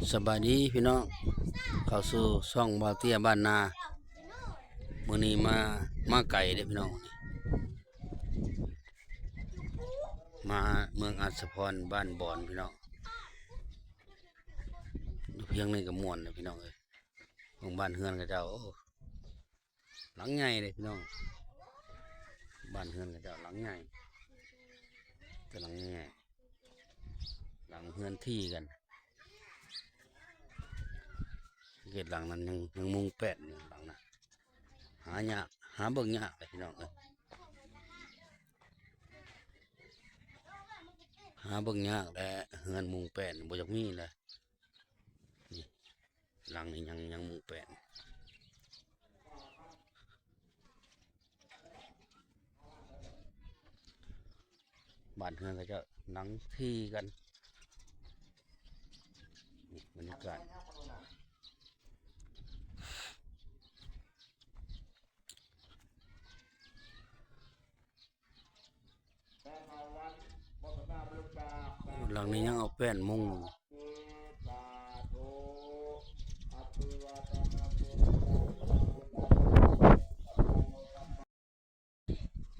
ສະບາຍດີພີ່ນ້ອງ ເຂົ້າສູ່ຊ່ອງບ່າວເຕ້ຍບ້ານນາ. ມື້ນີ້ມາ ມາໄກເດ້ພີ່ນ້ອງ ມາເມືອງອັດສະພອນ ບ້ານບອນພີ່ນ້ອງ. ຢູ່ພຽງນີ້ກໍມ່ວນແລ້ວພີ່ນ້ອງເອີຍ ເບິ່ງບ້ານເຮືອນເຂົາເຈົ້າ ໂອ້ ຫຼັງໃຫຍ່ເດ້ພີ່ນ້ອງ. ບ້ານເຮືອນເຂົາເຈົ້າຫຼັງໃຫຍ່ ແຕ່ຫຼັງໃຫຍ່ ຫຼັງເຮືອນທີ່ກັນ. ເຂດຫຼັງນັ້ນຍັງ ຍັງມຸງແປ້ນຢູ່ ຫຼັງນັ້ນຫາຍາກ ຫາເບິ່ງຍາກເດ້ພີ່ນ້ອງເອີຍ ຫາເບິ່ງຍາກແຫຼະ ເຮືອນມຸງແປ້ນບໍ່ຢາກມີແຫຼະ. ນີ້ ຫຼັງນີ້ຍັງ ຍັງມຸງແປ້ນ. ບ້ານເຮືອນເຂົາເຈົ້າຫຼັງທີ່ກັນ. ນີ້ບັນຍາກາດ ຫຼັງນີ້ຍັງເອົາແປ້ນມຸງ.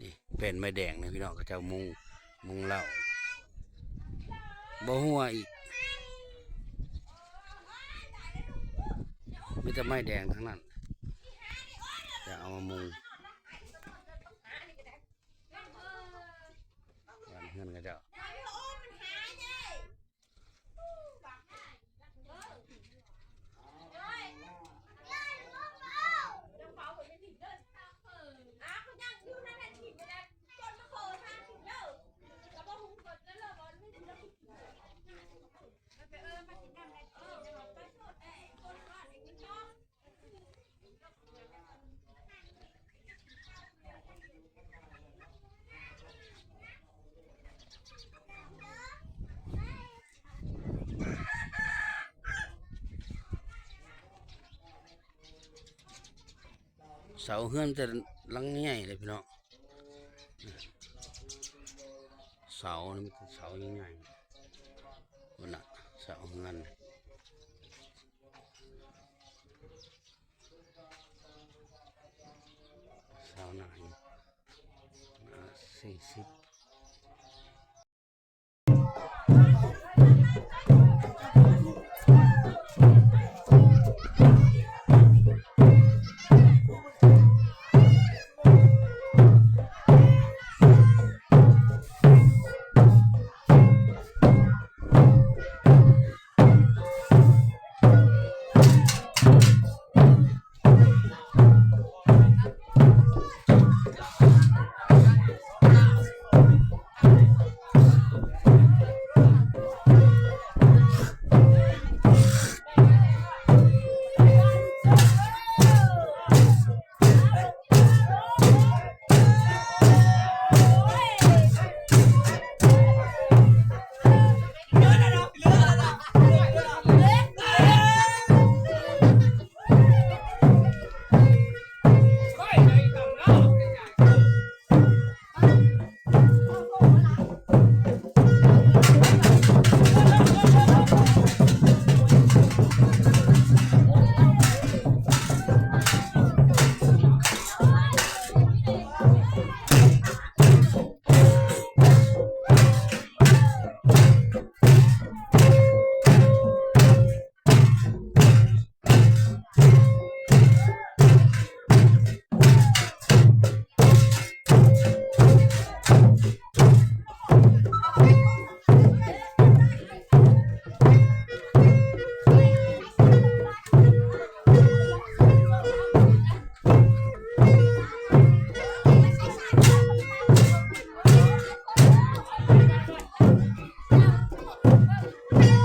ນີ້ແປ້ນໄມ້ແດງນີ້ພີ່ນ້ອງ ເຂົາເຈົ້າມຸງ ມຸງເລົ້າ ບໍ່ຮົ່ວອີກ ມີແຕ່ໄມ້ແດງທັງນັ້ນ ຈະເອົາມາມຸງ. ບ້ານເຮືອນເຂົາເຈົ້າ. ເສົາເຮືອນແຕ່ຫຼັງໃຫຍ່ເດ້ພີ່ນ້ອງ ເສົານີ້ເປັນເສົາໃຫຍ່ໆ ພຸ້ນນະ ເສົາເຮືອນ ເສົາໜ້າ ໜ້າສີ່ສິບ. ເ